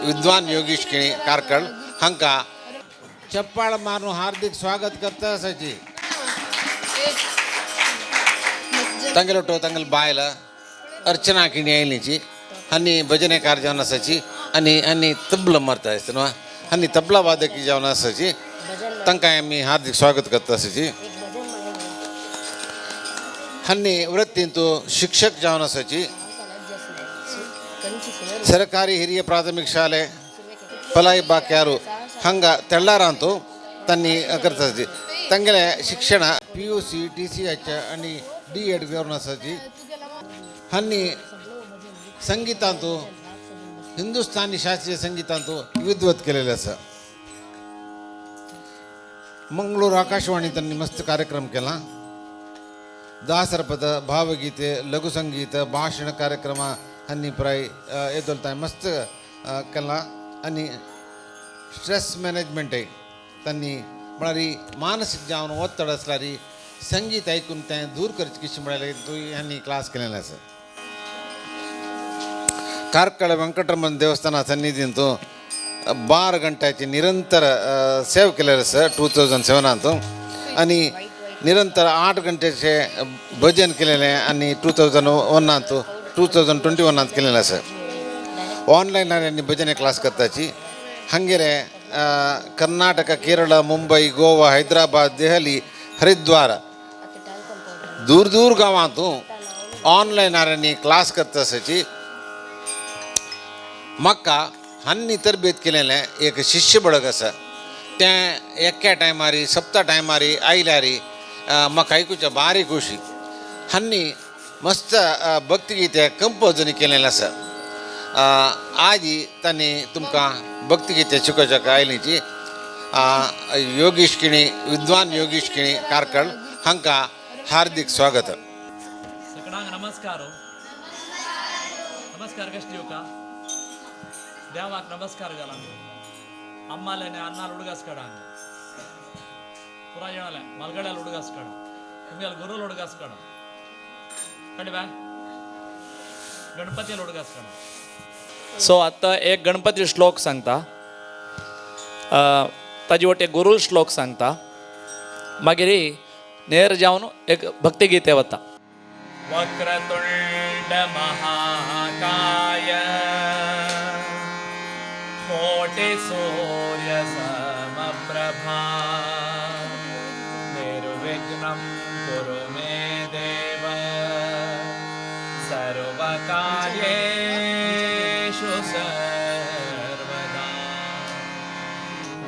विद्वान योगेश किणी कार्कळ हांकां चप्पाळ मारून हार्दिक स्वागत करता आसाची. तांगेलो तांगेलो बायल अर्चना किणी आयलीची आनी भजनेकार जावन आसाची आनी आनी तबला मारता आसता न्हू आनी तबला वादकी जावन आसाची, तांकां आमी हार्दिक स्वागत करता आसाची. आनी वृत्तींतू शिक्षक जावन आसाची. सरकारी ಹಿರಿಯ ಪ್ರಾಥಮಿಕ ಶಾಲೆ ಪಲಾಯಿ ಬಾಕ್ಯಾರು ಹಂಗ ತೆಳ್ಳಾರಂತೂ ತನ್ನಿ करता. ತಂಗಲೆ ಶಿಕ್ಷಣ PUC TCH आनी ಡಿ ಎಡ್ घेवन आसाची. आनी संगीतांतू हिंदुस्थानी शास्त्रीय संगीतांतू विद्वत केलेले आसा. मंगळूर आकाशवाणी त्यांनी मस्त कार्यक्रम केला. दासरपद भावगीते लघुसंगीत भाषण कार्यक्रम हांनी प्राय येदोल मस्त केला. आनी स्ट्रेस मॅनेजमेंटय त्यांनी म्हळ्यार मानसीक जावन ಒತ್ತಡ आसल्यार संगीत आयकून तें दूर करचें कशें म्हळ्यार हांणी क्लास केलेले आसा. कार्कळ वेंकटरमण देवस्थाना सन्निधींतू 12 गंट्याची निरंतर सेव केलेले आसा 2007 आनी निरंतर 8 गंट्याचे भजन केलेले आनी 2001 2021 केलेले आसा. ऑनलायन आनी भजने क्लास करताची. हांगेरे कर्नाटक, केरळ, मुंबई, गोवा, हैदराबाद, देहली, हरिद्वार दूर दूर गांवांतू ऑनलायन आनी क्लास करता आसाची. म्हाका हांणी तरबेत केलेलें एक शिष्य बळग आसा, तें एका टायमार सप्ता टायमार आयल्यार म्हाका आयकुच्या बारीक खुशी. हांणी मस्त भक्तिगीते कंपोज केलेलें आसा. आजी तांणी तुमकां भक्तिगीते शिकोवच्याक आयलीची. योगेश किणी विद्वान योगेश किणी कार्कळ हांकां हार्दिक स्वागत. सकडांक नमस्कार. नमस्कार कशें दिवका देवाक नमस्कार घाला. अम्माल्याने अन्नाल उडगास काडा, पुरा जणाले मलगड्याला उडगास काडा, तुमगेल गुरुल उडगास काडा, कळ्ळें गणपतीला उडगास काडा. सो आतां एक गणपती श्लोक सांगता, ताजी वटे गुरुल श्लोक सांगता, मागीर नेर जावन एक भक्तिगीते वता. वक्रतुंड महाकाय कोटि सूर्य समप्रभा निर्विघ्नं कुरु मे देव सर्वकार्येषु सर्वदा.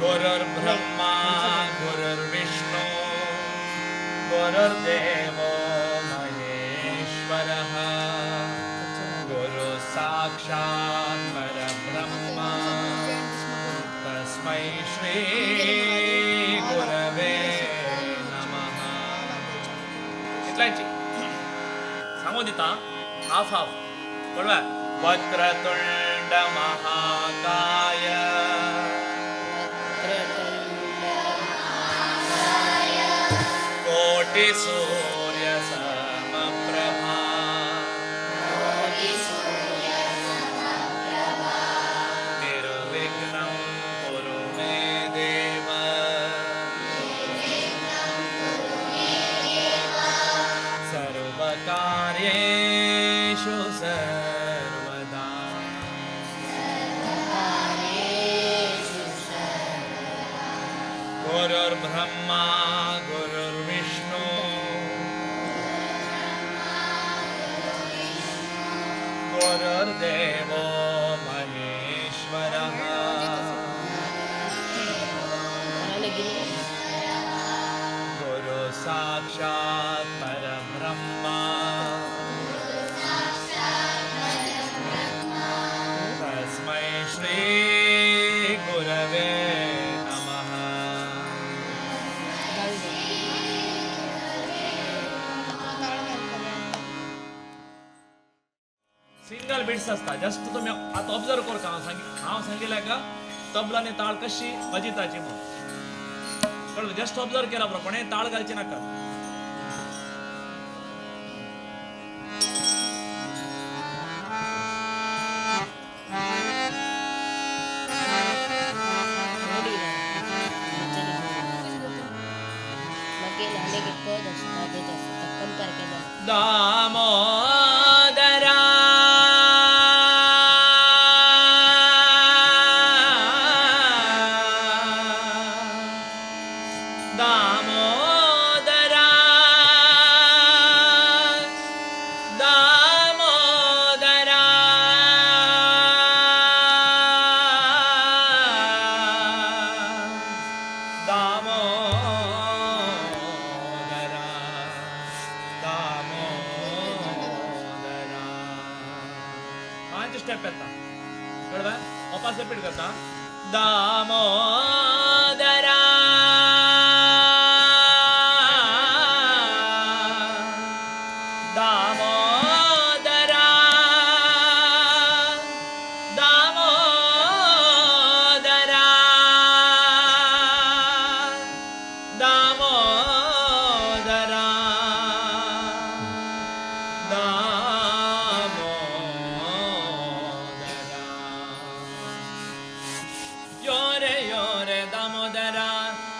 गुरुर्ब्रह्मा गुरुर्विष्णु गुरुर्देवो महेश्वरः गुरु साक्षात् परब्रह्म तस्मै श्री गुरवे नमः. इतल्यांची सांगून दिता हाफ हाफ कळ्ळें. वक्रतुंड महाकाय कोटि सूर्य समप्रभा निर्विघ्नं कुरु मे देव सर्वकार्येषु सर्वदा. गुरुर्ब्रह्मा गुरुर्विष्णु गुरुर्देवो महेश्वरः गुरु साक्षात् परब्रह्म तस्मै श्री गुरवे नमः. सिंगल बिट्स असता, जस्ट तुम्ही आता ऑब्झर्व करता. हांव सांगिल्लें का तबला आनी ताळ कशी वाजयताची म्हणून कळ्ळें. जस्ट ऑब्झर्व केला बरो, कोणें ताळ घालची नाका. आनी एक पद आसा ताजेच आसा कंपेर केल्यार. दामोदरा दामोदरा दामोदरा दामोदरा दामोदरा. पांच स्टेप येता कळ्ळें? वापस रिपीट करता. दामोदरा दामोदरा दामोदरा दामोदरा दामोदरा. योरे योरे दामोदरा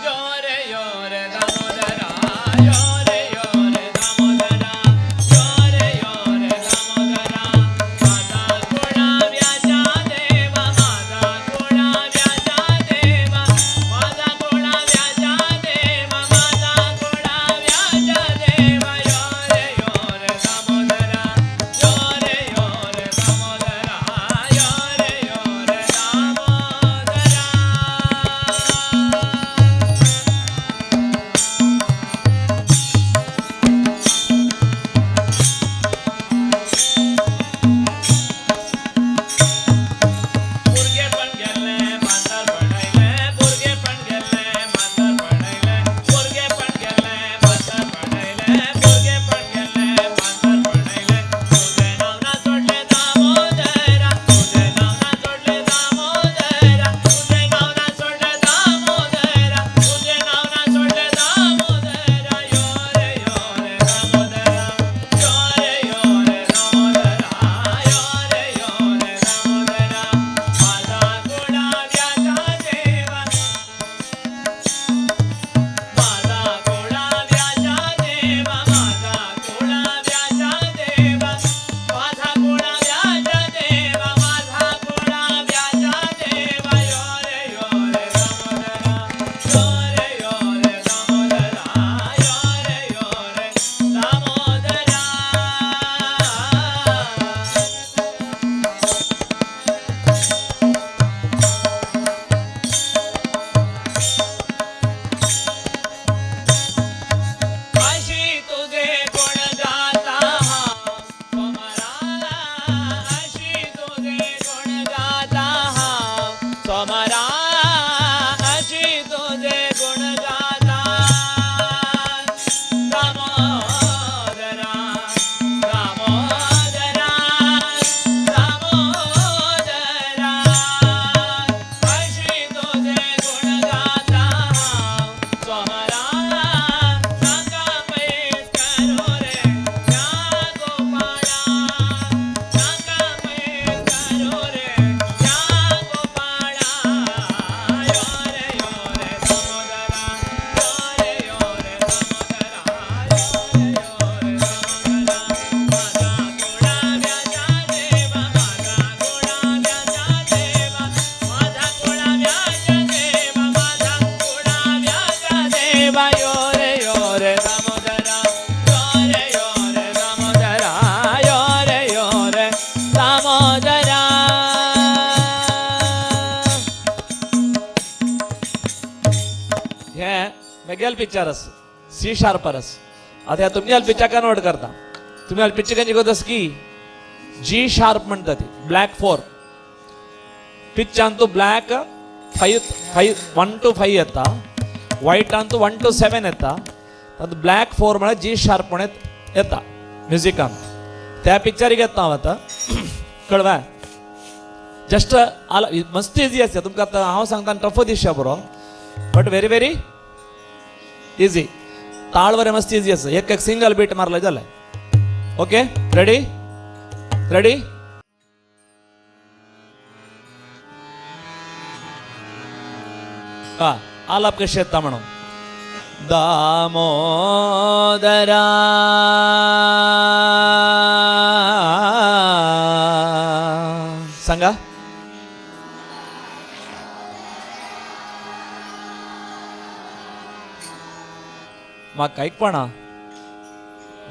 योरे योरे दामोदरा योरे योरे दामोदरा योरे योरे दामोदरा. माझा कोळाव्याच्या देवा माझा कोळाव्याच्या देवा माझा कोळाव्याच्या देवा माझा कोळाव्याच्या देवा. योरे योरे दामोदरा योरे योरे दामोदरा योरे योरे दामोदरा. भुरगेपण गेल्लें म्हातारपण आयलें भुरगेपण गेल्लें म्हातारपण आयलें भुरगेपण गेल्लें म्हातारपण आयलें भुरगेपण गेल्लें म्हातारपण आयलें. तुजें नांव ना सोडलें दामोदरा तुजें नांव ना सोडलें दामोदरा तुजें नांव ना सोडलें दामोदरा तुजें नांव ना सोडलें दामोदरा. योरे योरे दामोदरा योरे योरे दामोदरा योरे योरे दामोदरा. माझा कोळाव्याचा देवा माझा कोळाव्याचा देवा माझा कोळाव्याचा देवा माझा कोळाव्याचा देवा माझा कोळाव्याचा देवा. योरे योरे दामोदरा योरे योरे दामोदरा योरे योरे दामोदरा. अशी तुझे गुण गाता सोमरा अशी तुझे गुण गाता सोमरा अशी तुझे गुण गाता. दामोदरा दामोदरा दामोदरा अशी तुझे गुण गाता सोमरा. नाका पैस करो रे या गोपाळा नाका पैस करो रे या गोपाळा. योरे योरे दामोदरा योरे योरे दामोदरा योरे योरे दामोदरा. माझा कोळाव्याचा देवा माझा कोळाव्याचा देवा माझा कोळाव्याचा देवा माझा कोळाव्याचा देवा. योरे योरे दामोदरा योरे योरे दामोदरा योरे योरे दामोदरा. हे मेगेल पिक्चर आसा सी शार्पर आसा. आतां ह्या तुमगेल पिक्चर कन्वर्ट करता. तुमी पिक्चर खंयची करता की जी शार्प म्हणटा ती ब्लॅक 4 पिच्चान तूं ब्लॅक 5 5 1 to 5 येता, व्हायटान तूं 1 to 7 येता. तातूंत ब्लॅक 4 म्हळ्यार जी शार्प म्हणत येता म्युजिकान. त्या पिक्चरीक येता हांव आतां कळवा जस्ट आला मस्त इजी आसा तुमकां. आतां हांव सांगता टफ दिसता बरो, बट व्हेरी व्हेरी इजी. ताळ बरें मस्त इजी आसा. एक एक सिंगल बीट मारले जालें. Okay ready ready. हा आलाप कशें येता म्हणून. दामोदरा सांगा. म्हाका आयकपणा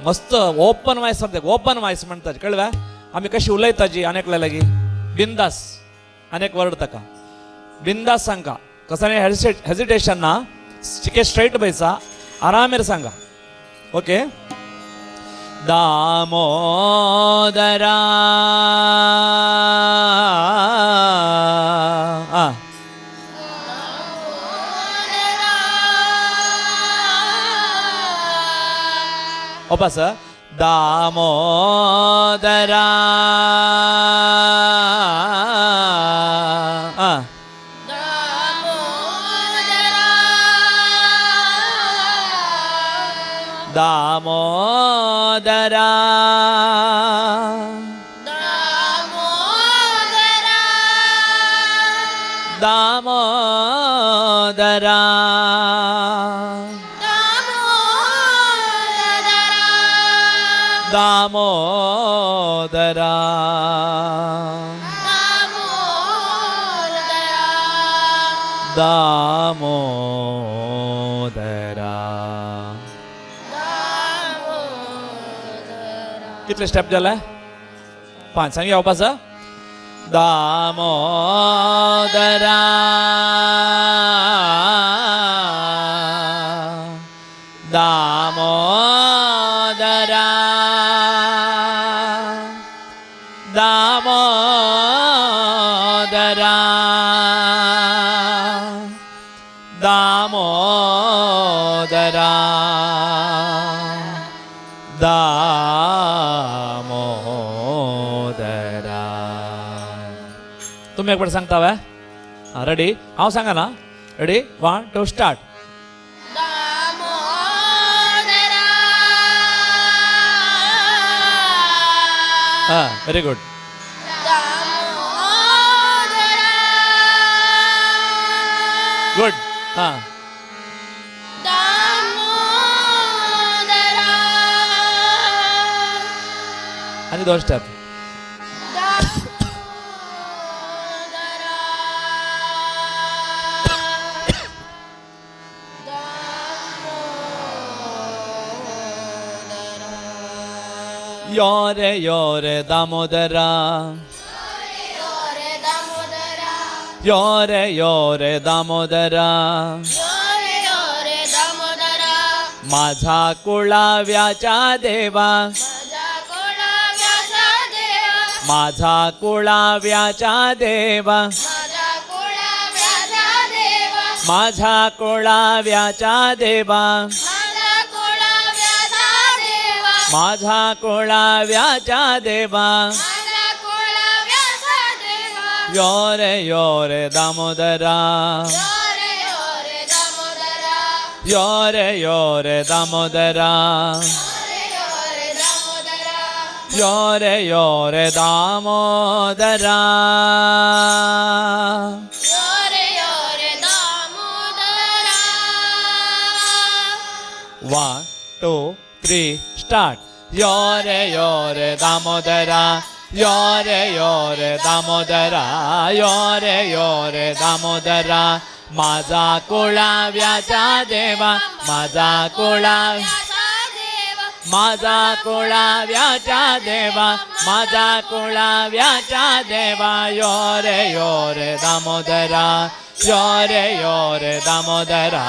मस्त ओपन वायस म्हणटा, ओपन वायस म्हणटा कळ्ळें. आमी कशी उलयताजी आनी लागीं बिंदास आनी वर्ड ताका बिंदास सांगा, कसलें हेजिटेशन ना, चिके स्ट्रेट बैसा आरामेर सांगा. ओके. दामोदरा ओपास दामोदरा दामोदरा दामोदरा दामोदरा दामोदरा. कितले स्टेप जाले? 5. सांग येवपाचा. दामोदरा दामोदरा दामोदरा दामोदरा दामोदरा. तुम्ही एक सांगता वे? रेडी? हांव सांगा ना. Ready, 1 2 start. हां, व्हेरी गुड. गुड. हां, आणि 2 स्टेप. योरे योरे दामोदरा योरे योरे दामोदरा माझा कुळाव्याच्या देवा माझा कुळाव्याच्या देवा माझा कुळाव्याच्या देवा माझा कुळाव्याच्या देवा योरे योरे दामोदरा योरे योरे दामोदरा योरे योरे दामोदरा 1 2 3 स्टार्ट. योरे योरे दामोदरा योरे योरे दामोदरा योरे योरे दामोदरा माझा कुळाव्याचा देवा माझा कुळा माझा कुळाव्याचा देवा माझा कुळाव्याचा देवा योरे योरे दामोदरा योरे योरे दामोदरा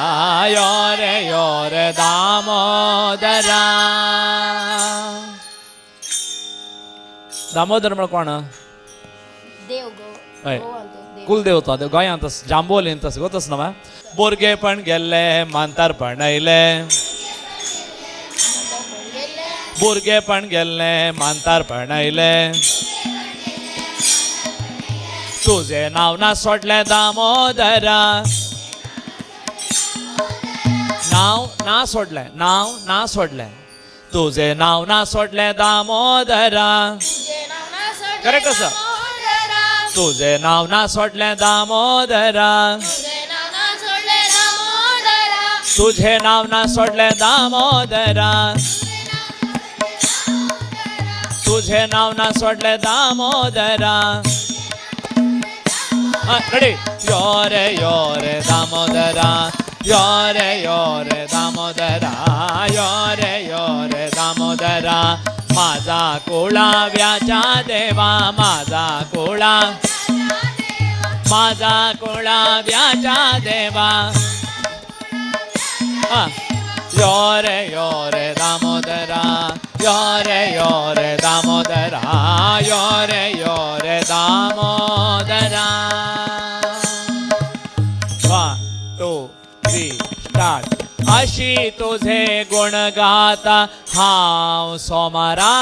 योरे योरे दामोदरा. दामोदर म्हळ्यार कोण? देव. हय, कुलदेवता गोंयांत जांबोलींत गोतच ना. भुरगेपण गेल्ले म्हातारपण आयलें, भुरगेपण गेल्लें म्हातारपण आयलें, तुझें नांव ना सोडलें दामोदरा, नांव ना सोडलें, नांव ना सोडलें, तुझें नांव ना सोडलें दामोदरा. करेक्ट आसा. तुझें नांव ना सोडलें दामोदरा, तुझे नाव ना सोडले दामोदरा, तुझे नाव ना सोडले दामोदरा. रेडी. यो रे यो रे दामोदरा, यो रे यो रे दामोदरा, यो रे यो रे दामोदरा. माझा कोळाव्याच्या देवा, माझा कोळा, माझा कोळाव्याच्या देवा. यो रे यो रे दामोदरा, यो रे यो रे दामोदरा, यो रे यो रे दामोदरा. 1 2 3 स्टार्ट. अशी तुझे गुण गाता हांव सोमारा,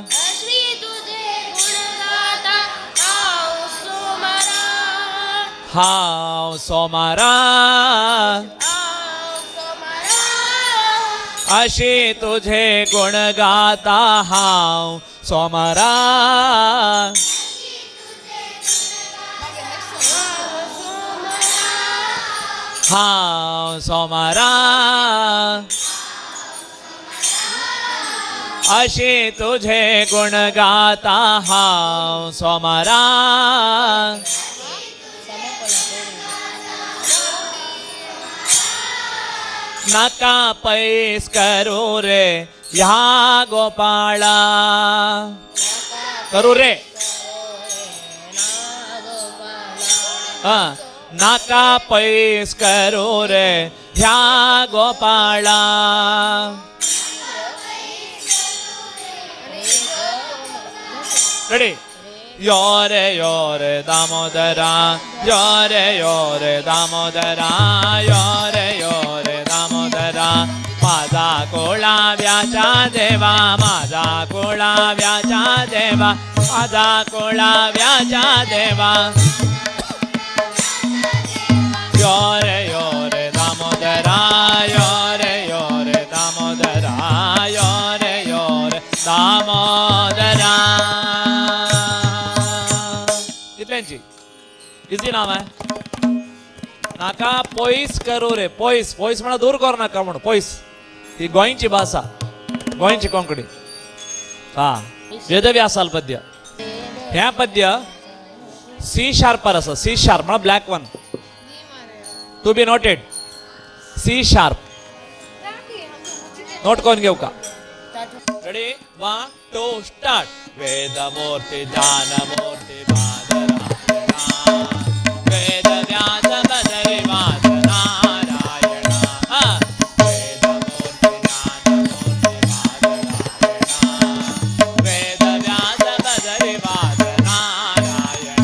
अशी तुझे गुण गाता हांव सोमारा, हांव सोमारा, हांव सोमारा. अशी तुझे गुण गाता हांव सोमारा. हांव सोमारा. अशी तुझे गुण गाता हांव सोमारा. नाका पैस करू रे ह्या गोपाळा, करू रे नाका पैस करू रे ह्या गोपाळा. रेडी. यो रे यो रे दामोदरा, यो रे यो रे दामोदरा, यो रे यो रे दामोदरा. माझा कोळाव्याच्या देवा, माझा कोळाव्याच्या देवा, माझा कोळाव्याच्या देवा. यो रे यो रे दामोदरा, यो रे यो रे दामोदरा, यो रे यो रे दामोदरा. इतल्यांची इझी नाव आहे. नाका पयस करू रे, पयस पयस म्हणा दूर कर नाका म्हणून पयस. ही गोंयची भाषा, गोंयची कोंकणी. हा वेदव्यासाल पद्य. ह्या पद्य सी शार्पार आसा. सी शार्प म्हणा black one, to be noted. C sharp note करून घेऊ का? Ready 1 2 start. वेदमूर्ती ज्ञानमूर्ती बादरायणा, वेदव्यास बदरी नारायण. वेदमूर्ती ज्ञानमूर्ती बादरायणा, वेदव्यास बदरी नारायण.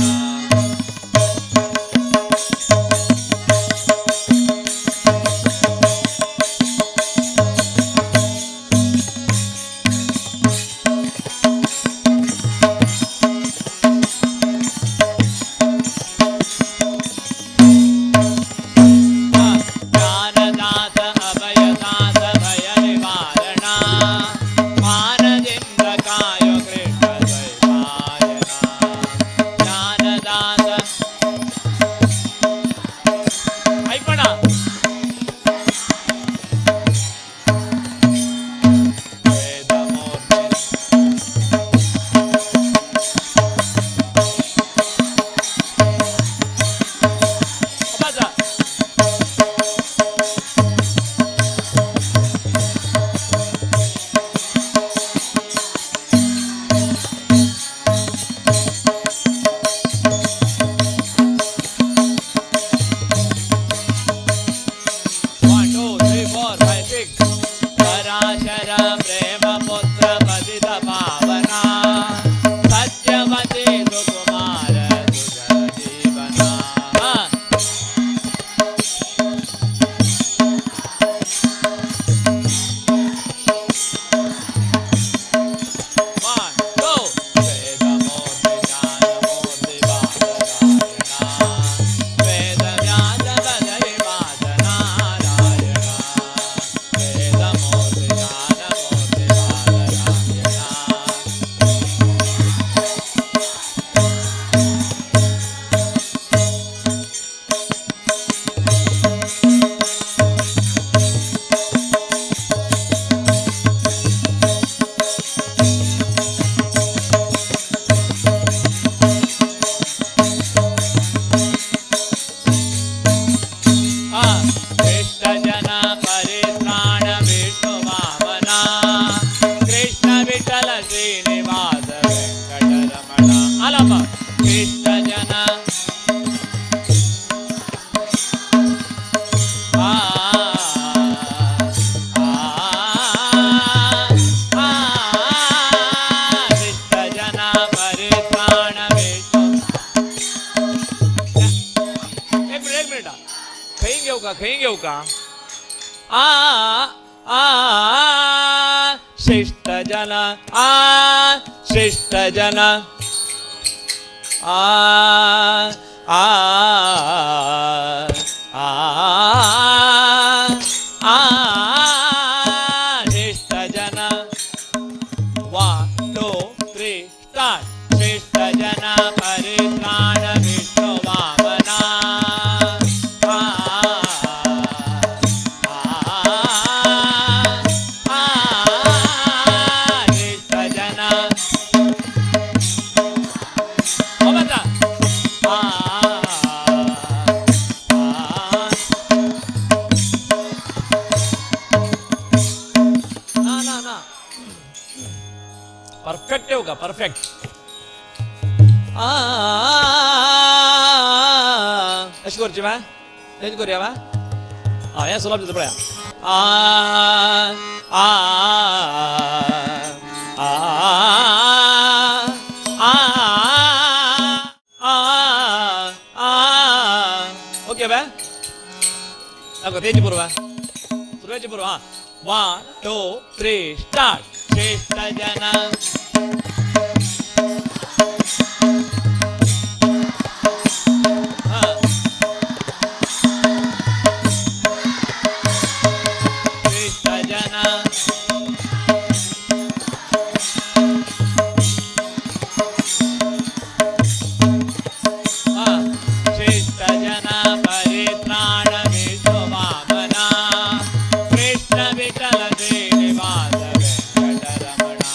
का खंय घेऊ का आ आ श्रेष्ठ जन आ श्रेष्ठ जन आ आ आ आ श्रेष्ठ जन 1 2 3 स्टार्ट. श्रेष्ठ जन परित्राण विष्णु वामना आ आ आ श्रेष्ठ जन हो आ ना ना ना परफेक्ट येऊ का परफेक्ट आ अशी करची मा तेच करूया मा हा हें सुलभ जाता पळया आ आ आ आ आ आ ओके बा अगो तेज पूर्व सुरवेची पूर्व हा 1 2 3 स्टार्ट. श्रेष्ठ जन श्रेष्ठ जन श्रेष्ठ जन परित्राण विष्णु वामना कृष्ण विठल श्रीनिवास वेंकटरमणा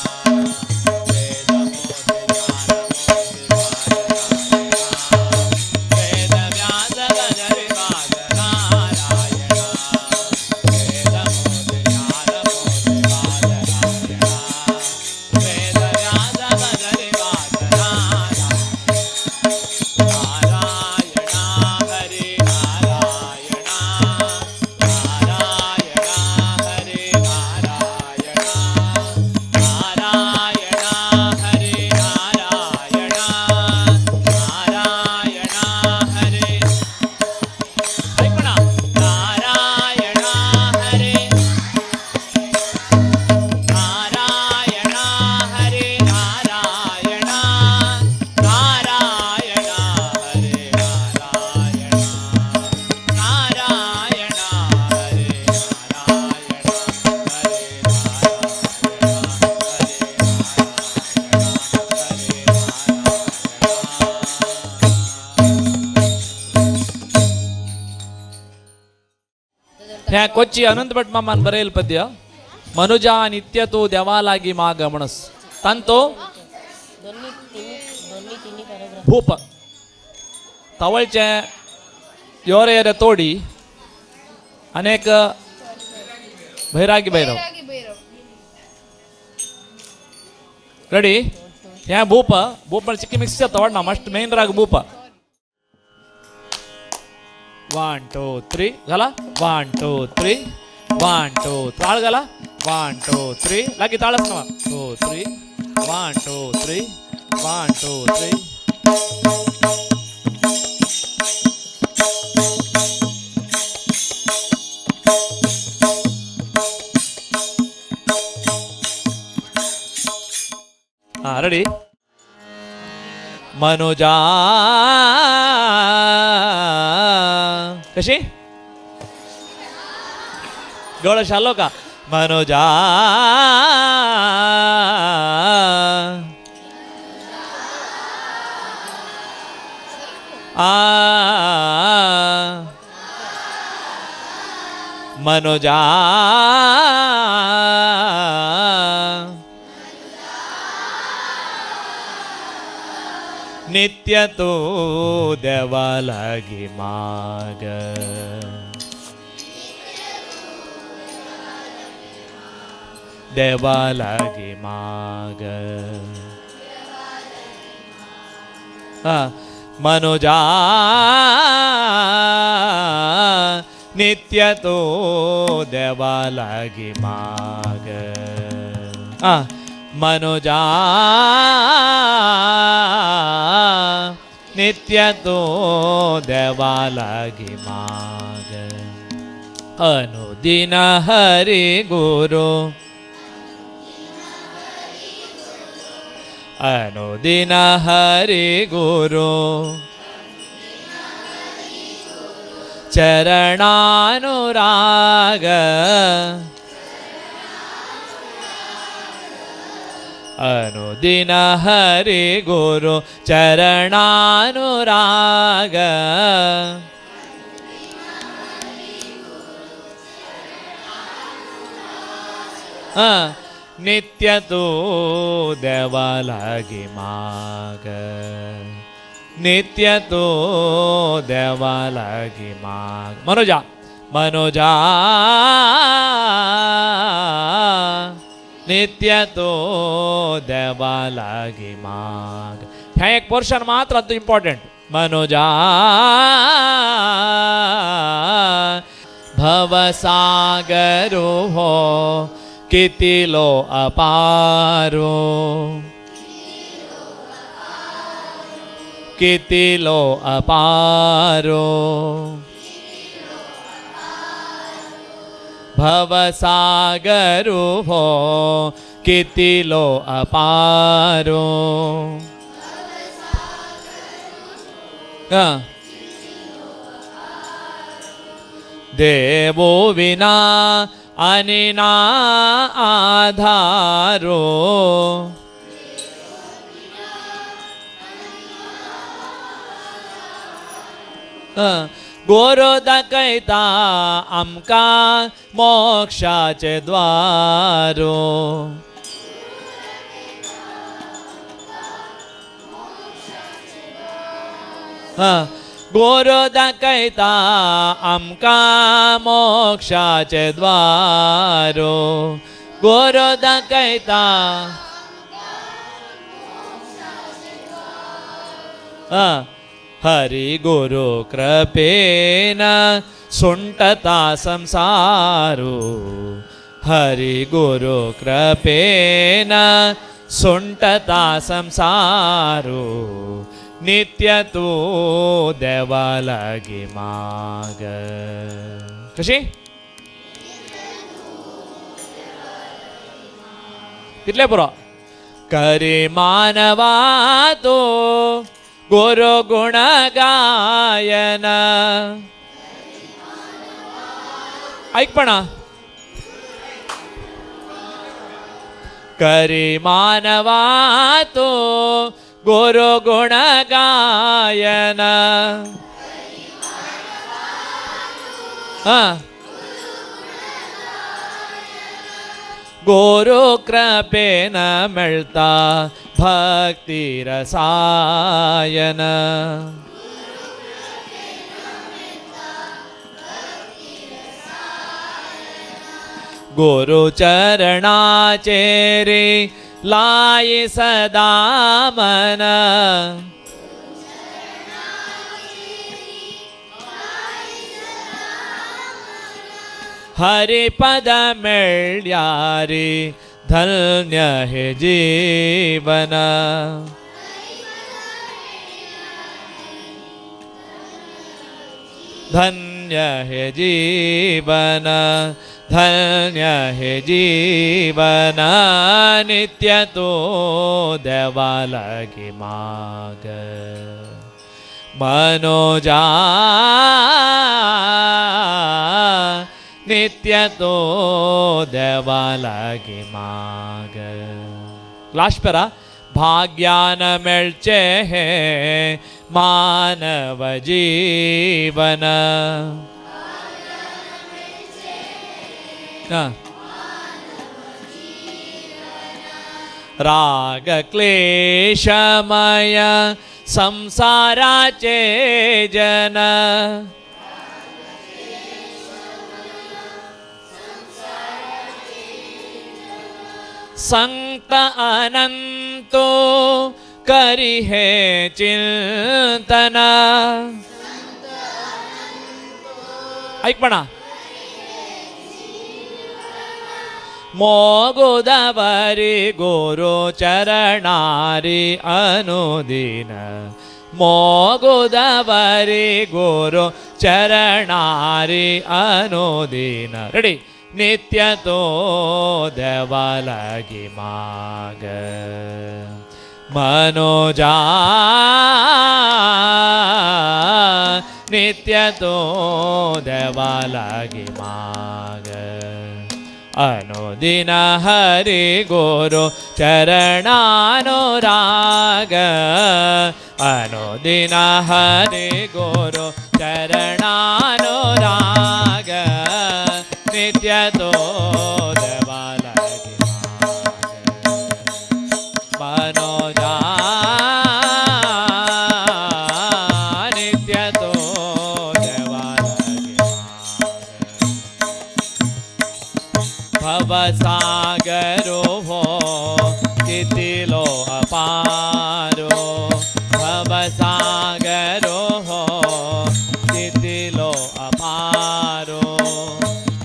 वेद व्यास गजरिवास नारायण वेद व्यास गजरिवास नारायण नारायण हरे नारायण नारायण हरे नारायण नारायण हरे नारायण नारायण हरे ऐकणा नारायण हरे नारायण हरे नारायण नारायण हरे नारायण नारायण हरे नारायण हरे ह्या कोच्ची अनंत भट मामान बरयल पद्य मनुजा नित्य तू देवा लागी माग म्हणस तांतो भूप तवळचे योरे योरे तोडी अनेक भैरागी भैरव रेडी ह्या भूप भूप म्हळ्यार चिक्की मिक्स जाता वाडना मस्ट मेन राग भूप 1 2 3 झाला 1 2 3 1 2 ताळ झाला 1 2 3 लागी ताळच ना 2 3 1 2 3 1 2 3 हा रेडी. मनुजा कशी गळ शालो का मनुजा आ मनुजा नित्य तो देवा लागी माग देवा लागी माग हा मनुजा नित्य तो देवा लागी माग हा मनुजा नित्य तूं देवा लागीं माग. अनुदिन हरि गुरु, अनुदिन हरि गुरु, चरणानुराग. अनुदिन हरि गुरु चरणानुराग. नित्य तूं देवा लागीं माग, नित्य तूं देवा लागीं माग. मनोजा, मनोजा नित्य तूं देवा लागीं माग. हें एक पोर्शन मात्र आतां इम्पॉर्टंट. मनोजा भवसागरो हो कितिलो अपारो, कितिलो अपारो, भवसागरो हो कितिलो अपारो. देवो विना आनी ना आधारो, गुरु दाखयता आमकां मोक्षाचें द्वारो. गुरु दाखयता आमकां मोक्षाचें द्वारो, गुरु दाखयता. हरि गुरु कृपेन सुंटता संसारो, हरि गुरु कृपेन सुंटता संसारो, नित्य तूं देवा लागीं माग. कशी तितलें पुरो. करी मानवा तूं गुरु गुण गायन. ऐक पणा. करी मानवा तूं गुरु गुण गायन. गुरु कृपेन मेळता भक्ती रसायन. गुरु चरणाचेरी लाई सदा मन. हरिपद मेळ्यारी धन्य हे जीवन. धन्य हे जीवन, धन्य हे जीवन, नित्य तूं देवा लागीं माग. मनोजा नित्य तूं देवा लागीं माग. लास्ट पेरा. भाग्यान मेळचें हें मानव जीवन. राग क्लेशमय संसाराचे जन. संत अनंतो करी हे चिंतन. ऐक पणा. मोगुदवरी गुरु चरणारी अनुदिन मोगुदवरी गुरु चरणारी अनुदिन. रेडी. नित्य तो देवा लागी माग मनोजा, नित्य तो देवा लागी माग. अनुदिन हरि गुरु चरणानुराग, अनुदिन हरि गुरु चरणानुराग, नित्य तो देवा लागी माग मनोजा, नित्य तो देवा लागी माग. भवसागरो हो कितिलो अपारो, भवसागरो हो कितिलो अपारो,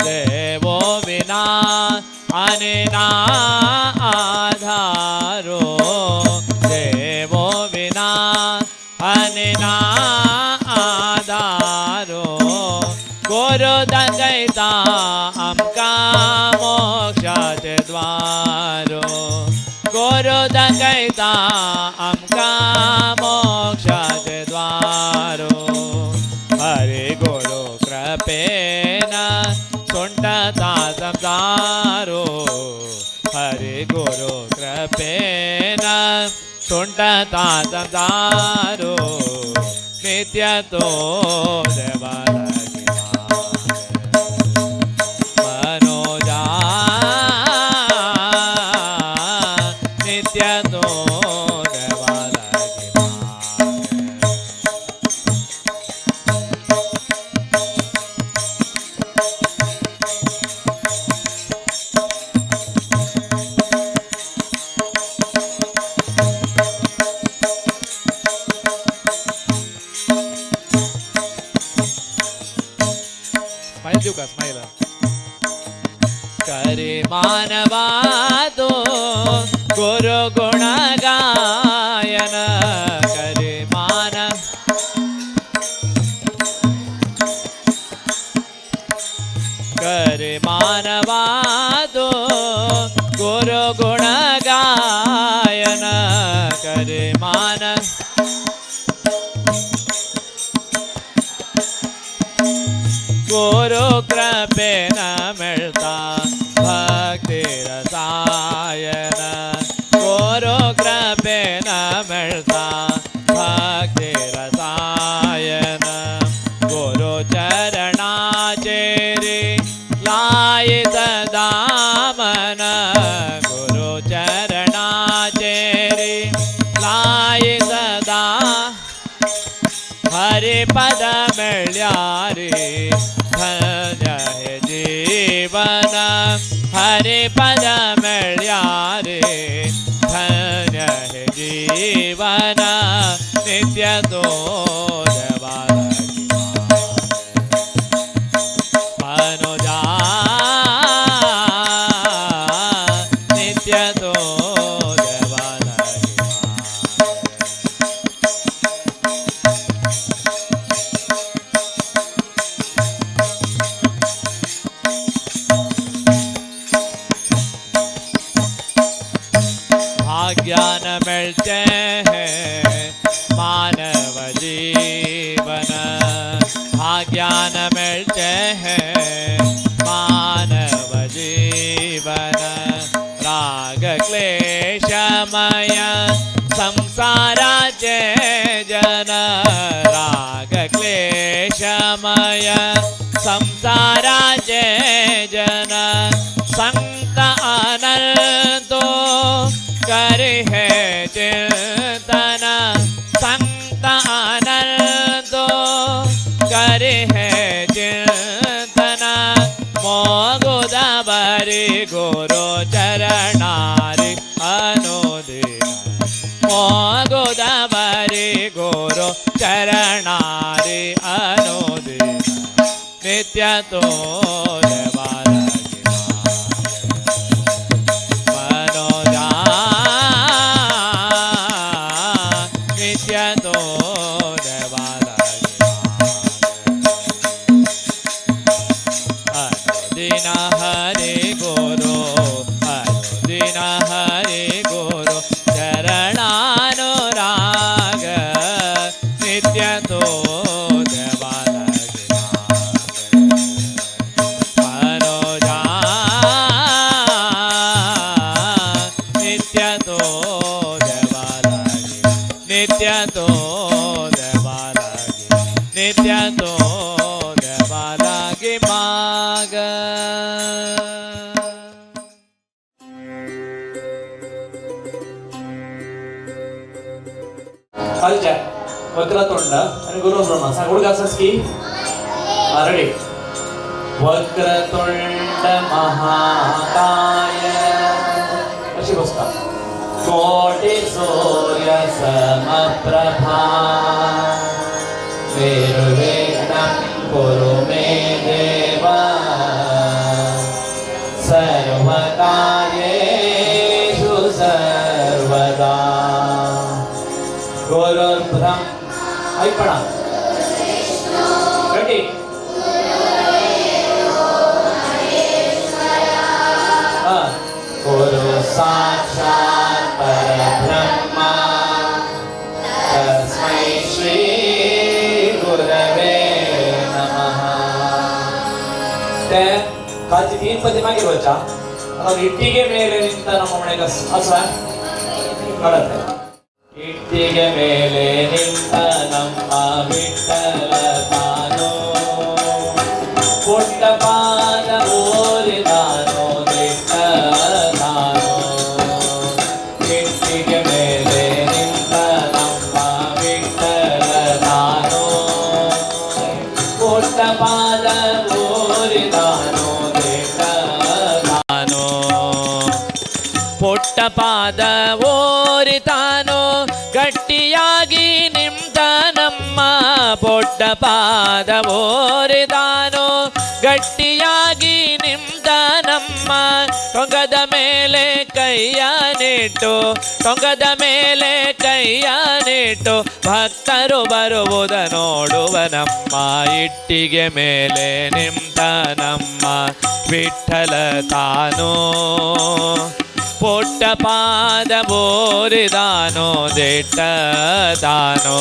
देवो विना अनिना आधारो, देवो विना अनिना आधारो, गुरु दगैता आमकां मोक्षाचे द्वारो, गुरु दगैता आमकां मोक्षाचे द्वारो. हरि गुरु कृपेन सुंटता संसारो, हरि गुरु कृपेन सुंटता संसारो, नित्य तो देवा लागी माग मनोजा, नित्य तो देवा लागी माग. स्माईल देऊ का? स्माईल करे मानवा तो गुरु गुण गायन, करे मान करे मानवा तो गुरु गुण गायन, करे मान गुरु कृपेन मिळता भक्ती रसायन, गुरु कृपेन मिळता भक्ती रसायन, गुरु चरणाचे रे लायत दामन, गुरु चरणाचे रे लायत दा, हरि पद मिळ्या रे धन्य हे जीवन, हरि पद मिळ्या रे धन्य हे जीवन, नित्य तो देवा लागी माग मनोजा, नित्य तो देवा लागी माग. भाग्यान मिळते हैं मानव जीवन, भाग्यान मिळते हैं मानव जीवन, राग क्लेशमय संसाराचे जन, राग क्लेशमय संसाराचे जन, संत अनंतो करे है चिंतन, संत अनंतो करे है चिंतन, मोगुदवरी गुरु चरणारी अनुदिन, मोगुदवरी गुरु चरणारी अनुदिन, नित्य तो देवा लागी माग मनोजा, नित्य तो नित्य तो देवा लागी माग. खालच्या वक्रतोंड आणि गुरु ब्रह्मा सांग उडगा असंच की रेडी. वक्रतुंड महाकाय अशी बसता. कोटी सूर्य समप्रभा निर्विघ्नं कुरु मे देव सर्वकार्येषु सर्वदा. गुरुर्ब्रह्मा ऐकणा रेडी. गुरु साक्षात् परब्रह्मा तस्मै श्री गुरवे नमः. ते कालची तीन पदी मागीर वचा आता ಇಟ್ಟಿಗೆ ಮೇಲೆ ನಿಂತ ನಮ್ಮ ಮನೆಗೆ ಅಸ ಕಳತೆ. ಇಟ್ಟಿಗೆ ಮೇಲೆ ನಿಂತ ನಮ್ಮ ವಿಠಲ ತಾನು ಪುಟ್ಟ ಪಾದ ಓರಿದಾನು ದಿಟ್ಟ ತಾನು. ಇಟ್ಟಿಗೆ ಮೇಲೆ ನಿಂತ ನಮ್ಮ ವಿಠಲ ತಾನು ಪುಟ್ಟ ಪಾದ ಓರಿದಾನು ದಿಟ್ಟ ತಾನು. ಪುಟ್ಟ ಪಾದ ಓರಿತಾನೋ ಗಟ್ಟಿಯಾಗಿ ನಿಂತ ನಮ್ಮ ಪುಟ್ಟ ಪಾದ ಓರಿದಾನೋ ಗಟ್ಟಿಯಾಗಿ ನಿಂತ ನಮ್ಮ ಟೊಂಗದ ಮೇಲೆ ಕೈಯ ನಿಟ್ಟು ಟೊಂಗದ ಮೇಲೆ ಕೈಯ ನಿಟ್ಟು ಭಕ್ತರು ಬರುವುದ ನೋಡುವ ನಮ್ಮ ಇಟ್ಟಿಗೆ ಮೇಲೆ ನಿಂತ ನಮ್ಮ ವಿಠಲ ತಾನು ಪುಟ್ಟ ಪಾದ ಬೋರಿದಾನೋ ದಿಟ್ಟ ತಾನೋ.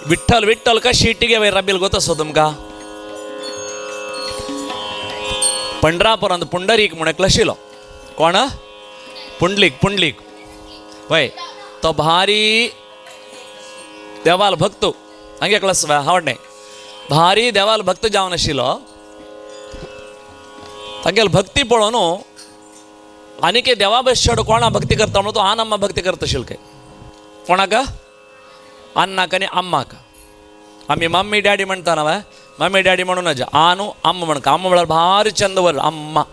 विठ्ठल विठ्ठल कशी इटिगे वयर राबिल गोत आसो तुमकां. पंढरापुरांत पुंडरीक म्हूण एकलो आशिल्लो. कोण? पुंडलीक. पुंडलीक वय तो भारी देवाल भक्त. हांगे एकलो आसा हावडणे भारी देवाल भक्त जावन आशिल्लो. तागेली भक्ती पळोवन आनीक देवा बस कोणा भक्ती करता म्हणून तो आन अम्मा भक्ती करता आशिल्लो काय. कोणाक? अन्नाक आनी अम्माक. आमी मम्मी डॅडी म्हणटा ना, मम्मी डॅडी म्हणून नजा आनू अम्मा म्हणका. अम्मा म्हळ्यार भारी चंद वर्ड. अम्मा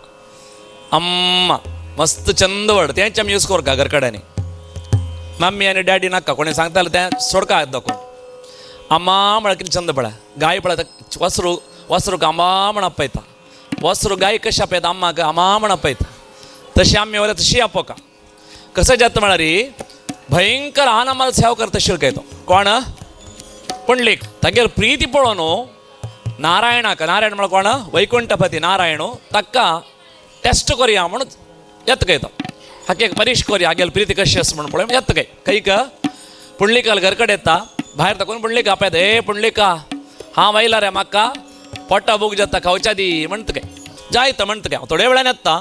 अम्मा मस्त चंद वर्ड तेंच आमी यूज करका घर कडेन. मम्मी आनी डॅडी नाका कोणी सांगताले तें सोडका दाखोवन. अम्मा म्हळ्यार कितें चंद पळय गाय पळय वसरू वसरूक अम्मा म्हण आपयता. वसरू गाय कशी आपयता अम्माक अम्मा म्हण आपयता. तशी आमी वयल्या तशी आपोवका. कसं जाता म्हळ्यार भयंकर आन अम्माल सेवा करता आशिल्लो तो. कोण? पुंडलीक. तागेली प्रीती पळोवन नारायणाक, नारायण म्हळ्यार कोण? वैकुंठपती नारायण ताका टेस्ट करया म्हणून येता काय तो. हाका एक परीक्ष करया हागेली प्रीती कशी आसा म्हणून पळय येता काय. कैक पुंडलिकाल घर कडेन येता भायर ताकून पुंडलिका आपयता. ए पुंडलिका हांव आयला रे म्हाका पोटा भूक जाता खावच्या दी म्हणटा काय. जायता म्हणटा काय. थोड्या वेळान येता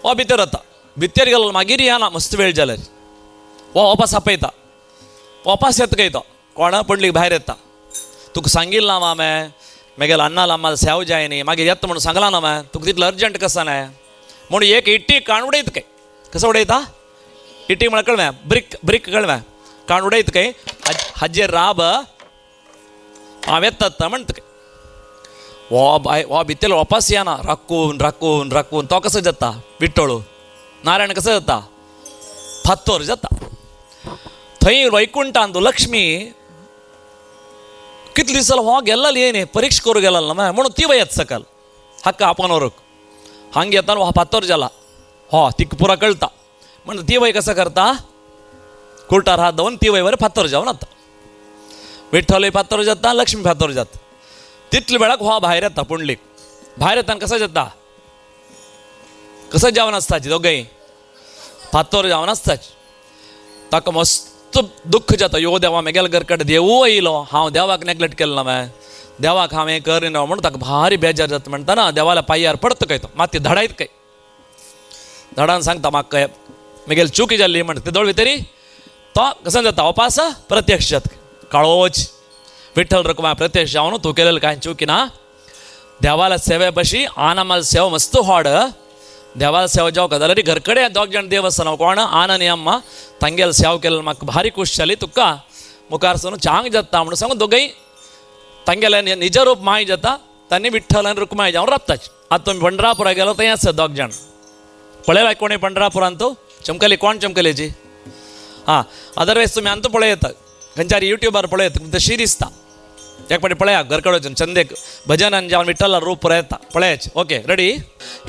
हो भितर वता. भितर गेलो मागीर येना मस्त वेळ जाल्यार हो वापस आपयता. वापस येता काय तो. कोण? पुंडलीक भायर येता. तुका सांगिल्लें ना हांवें मागीर अन्नाल अम्मा सेव जाय न्ही मागीर येता म्हणून सांगलां ना हांवें तुका तितलो अर्जंट कसो न्हय म्हणून एक इट्टी काण उडयता काय. कसो उडयता? इट्टी म्हळ्यार कळवें ब्रीक ब्रीक कळवें काण उडयता काय. हाजेर राब हांव येता म्हणटा काय. हो बाय हो भितर वापस येना राखून राखून राखून तो कसो जाता विठ्ठळू नारायण कसो जाता फातोर जाता. थंय वैकुंठांत लक्ष्मी कितले दीस जालो हो गेल्लो येयनी परीक्षा करूं गेल्लो ना म्हणून ती वयत सकल हाका आपोवन व्हरूंक हांगा येता हो फातोर जाला हो तिका पुरा कळटा म्हणून ती वय कसो करता कुर्टार हात दवरून ती वय फातोर जावन वता. विठ्ठलूय फातोर जाता लक्ष्मी फातोर जाता. तितले वेळाक हो भायर येता पुंडलीक. भायर येता कसो जाता कसो जेवण आसताची दोगय फातोर जावन आसताची. ताका मस्त दुख्ख जाता यो देवा मेगेल्या घर कडेन देवू येयलो हांव देवाक नेग्लेक्ट केलो ना हांवें देवाक हांवें करिना म्हणून ताका भारी बेजार जाता. म्हणटा ना देवाल्या पांयार पडता काय तो माती धडायत काय धडान सांगता म्हाका मेगेली चुकी जाल्ली म्हणटा. ते दोळ भितरी तो कसो जाता अपास प्रत्यक्ष जाता काळोच. विठ्ठल रखुमाय प्रत्यक्ष जावन तूं केलेलं कांय चुकी ना. देवाला सेवे पशी आनामाल सेवा मस्त हाड. देवाला सेवा जावं का जाल्यार घरकडे दोग जाण देव आसता कोण आन आनी अम्मा तांगेल सेवा केलेलं म्हाका भारी खूश जाली. तुका मुखार सरून चांग जाता म्हणून सांगून दोगय तांगेले निजरूप माय जाता तांणी विठ्ठल आनी रुक्माय जावन राबताच. आतां तुमी पंढरापुरा गेलो थंय आसा दोग जाण पळयला कोणी पंढरापुरांत तो चमकली कोण चमकलेची हां अदरवायज तुमी आमकां पळयता खंयच्यार युट्यूबार पळयता तशी दिसता. एक फावटी पळया घरकडे वचून चंदेक भजनान जावन विठ्ठला रूप पळयता पळयाच. Okay ready.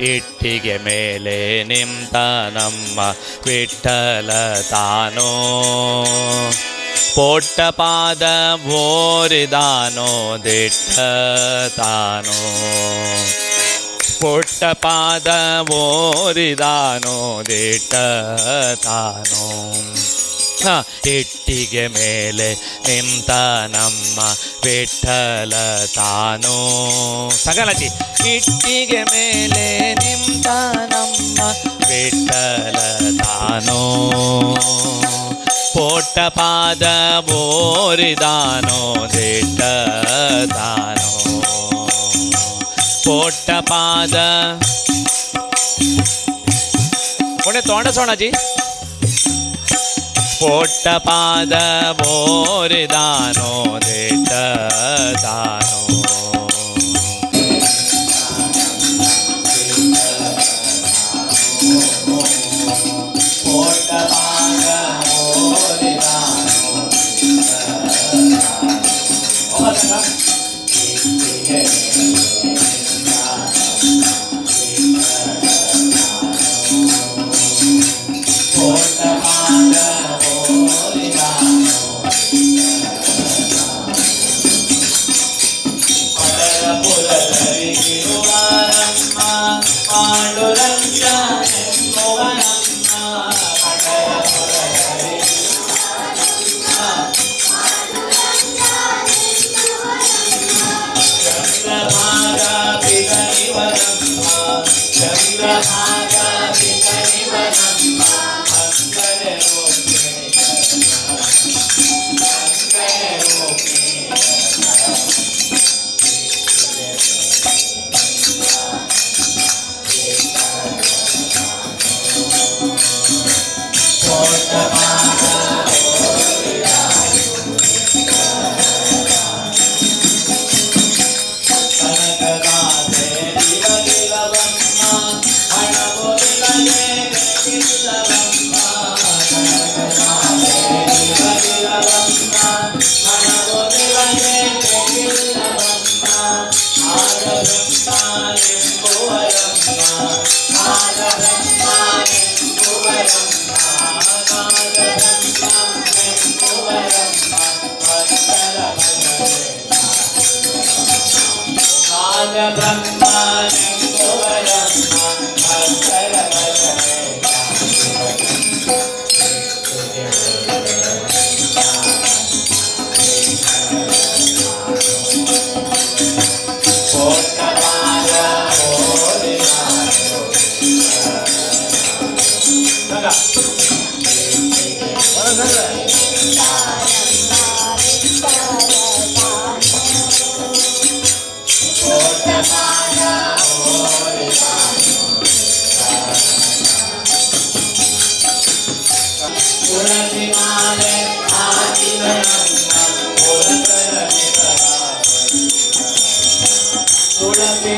ಇಟ್ಟಿಗೆ ಮೇಲೆ ನಿಂತ ನಮ್ಮ ವಿಠಲ ತಾನೋ ಪೊಟ್ಟ ಪಾದ ಬೋರಿದಾನೋ ದಿಟ್ಟ ತಾನೋ ಪೊಟ್ಟ ಪಾದ ಬೋರಿದಾನೋ ದಿಟ್ಟ ತಾನೋ. ಇಟ್ಟಿಗೆ ಮೇಲೆ ನಿಂತ ನಮ್ಮ ವಿಠಲ ತಾನೋ. ಸಗಲತಿ ಇಟ್ಟಿಗೆ ಮೇಲೆ ನಿಂತ ನಮ್ಮ ವಿಠಲ ತಾನೋ ಪೊಟ್ಟ ಪಾದ ಬೋರಿದಾನೋ ದಿಟ್ಟ ತಾನೋ ಪೊಟ್ಟ ಪಾದ कोणे तोंड सोणाची ಪೊಟ್ಟ ಪಾದ ಬೋರಿದಾನೋ ದಿಟ್ಟ ತಾನೋ. ತುಳಸಿ